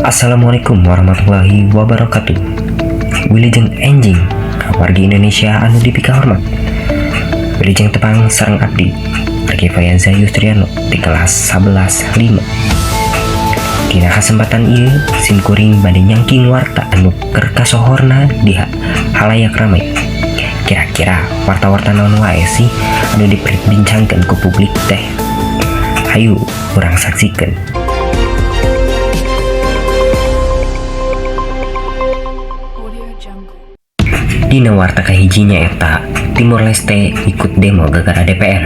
Assalamualaikum warahmatullahi wabarakatuh. Wilujeng enjing ka wargi Indonesia anu dipikahormat. Wilujeng tepang sareng abdi Argi Fayanza Yustriano di kelas 11 5. Dina kesempatan ieu sim kuring bade nyangking warta anu keur kasohorna di halayak ramai. Kira-kira warta-warta naon wae sih anu diperbincangkeun ku publik teh? Hayu urang saksikeun. Audio Jungle. Dina warta kahiji nyaeta Timor Leste ikut demo gegara DPR.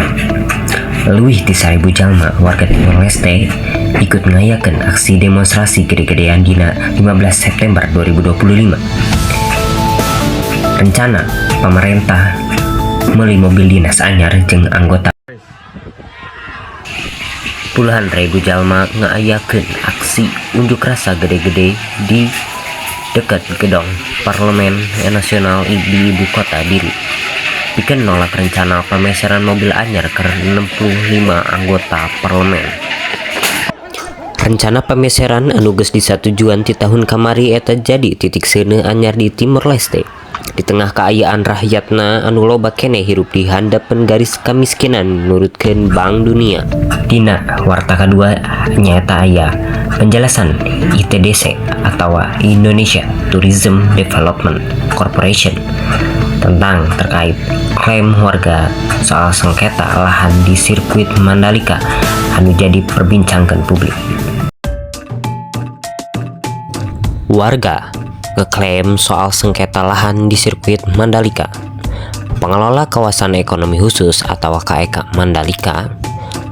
Leuwih ti 1000 jalma warga Timor Leste ikut ngayakeun aksi demonstrasi gede-gedean dina 15 September 2025. Rencana pemerintah meuli mobil dinas anyar jeung anggota. Puluhan ribu jalma ngaayakeun aksi unjuk rasa gede-gede di dekat gedong Parlemen Nasional di ibu kota Dili, pikeun nolak rencana pameseran mobil anyar ke 65 anggota parlemen. Rencana pameseran anu geus disatujuan ti tahun kamari eta jadi titik seuneu anyar di Timor Leste. Di tengah kaayaan rakyatna anu loba keneh hirup di handapeun garis kamiskinan nurutkeun Bank Dunia. Dina warta kadua nyaeta aya penjelasan ITDC atau Indonesia Tourism Development Corporation tentang terkait klaim warga soal sengketa lahan di sirkuit Mandalika anu jadi perbincangan publik. Warga ngeklaim soal sengketa lahan di sirkuit Mandalika. Pengelola kawasan ekonomi khusus atau KEK Mandalika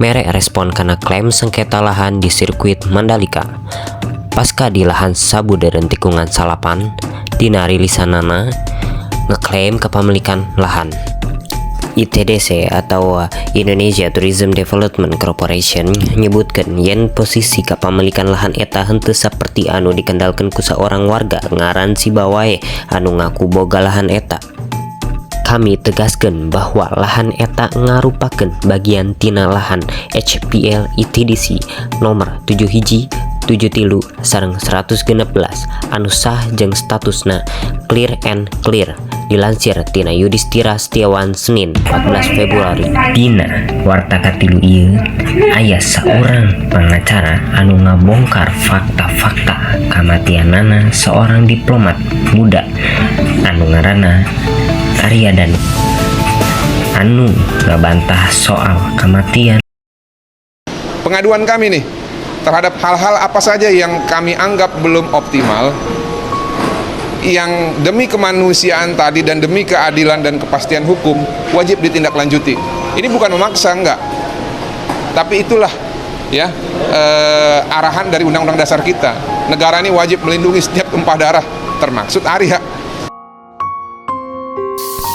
mere respon karena klaim sengketa lahan di sirkuit Mandalika. Pasca di lahan sabudeureun tikungan salapan, dina rilisanana ngeklaim kepemilikan lahan. ITDC atau Indonesia Tourism Development Corporation nyebutkeun yen posisi kepemilikan lahan eta henteu saperti anu dikendalkeun ku saorang warga ngaran Sibawae anu ngaku boga lahan eta. Kami tegaskan bahwa lahan eta ngarupakeun bagian tina lahan HPL ITDC nomor 7 hiji 73 sareng 116 anu sah jeung statusna clear and clear, dilansir tina Yudhistira Setiawan, Senin 14 Februari. Dina warta katilu ieu aya saurang pengacara anu ngabongkar fakta-fakta kamatianana seorang diplomat muda anu ngaranna Arya Danu anu ngabantah soal kematian. Pengaduan kami nih terhadap hal-hal apa saja yang kami anggap belum optimal, yang demi kemanusiaan tadi dan demi keadilan dan kepastian hukum wajib ditindaklanjuti. Ini bukan memaksa, enggak. Tapi itulah ya arahan dari Undang-Undang Dasar kita. Negara ini wajib melindungi setiap tumpah darah, termaksud Arya.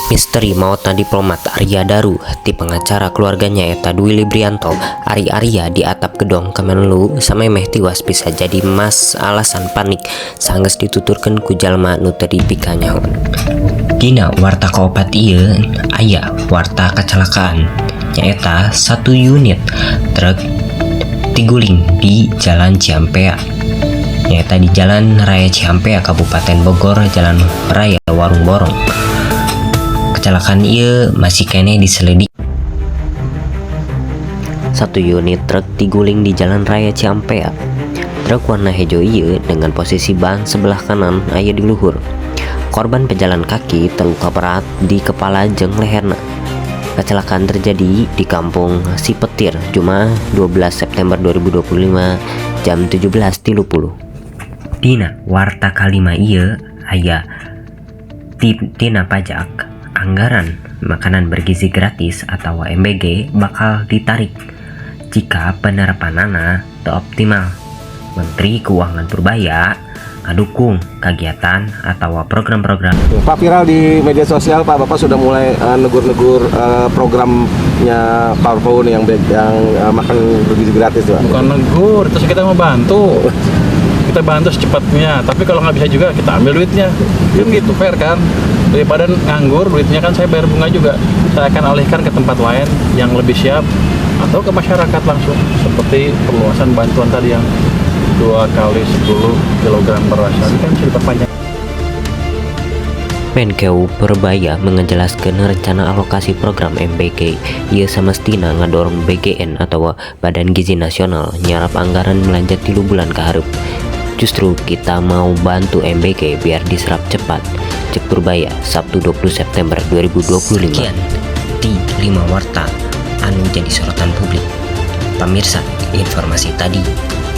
Misteri mautna diplomat Arya Daru ti pengacara keluarganya eta Dwi Librianto. Ari Arya di atap gedong Kemenlu samemeh tiwas bisa jadi mas alasan panik sanggeus dituturkeun ku jalma nu teu dipikanyaho. Dina warta kaopat ieu aya warta kecelakaan, nyaeta satu unit truk tiguling di Jalan Ciampea, nyaeta di Jalan Raya Ciampea, Kabupaten Bogor, Jalan Raya Warung Borong. Kecelakaan ieu masih keneh diselidiki. Satu unit truk diguling di Jalan Raya Ciampea. Truk warna hijau ieu dengan posisi ban sebelah kanan aya di luhur. Korban pejalan kaki terluka berat di kepala jeung leherna. Kecelakaan terjadi di Kampung Sipetir, Jumat 12 September 2025 jam 17.30. Dina warta kalima ieu aya tina pajak, anggaran makanan bergizi gratis atau MBG bakal ditarik jika penerapanana teu optimal. Menteri Keuangan Purbaya ngadukung kegiatan atau program-program. Pak, viral di media sosial, Pak, Bapak sudah mulai negur-negur programnya Pak Prabowo nih yang makan bergizi gratis, Pak. Bukan negur, terus kita mau bantu. Kita bantu secepatnya, tapi kalau nggak bisa juga kita ambil duitnya. Kan gitu, fair kan? Daripada nganggur, duitnya kan saya bayar bunga juga. Saya akan alihkan ke tempat lain yang lebih siap atau ke masyarakat langsung, seperti perluasan bantuan tadi yang 2 kali 10 kilogram beras. Ini kan bisa diperpanjang. Menkeu Purbaya menjelaskan rencana alokasi program MBG ieu samestina ngadorong BGN atau Badan Gizi Nasional nyarap anggaran belanja 3 bulan ka hareup. "Justru kita mau bantu MBG biar diserap cepat," cek Purbaya, Sabtu 20 September 2025. Sekian di 5 warta anu jadi sorotan publik. Pemirsa, informasi tadi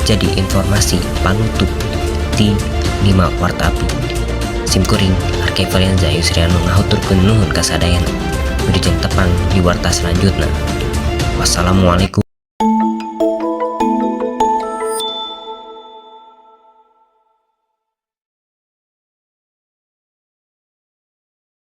jadi informasi panutup di 5 warta api. Simkuring Arke Varianza Yusriano ngahaturkeun nuhun kasadayana. Wilujeng tepang di warta selanjutnya. Wassalamualaikum.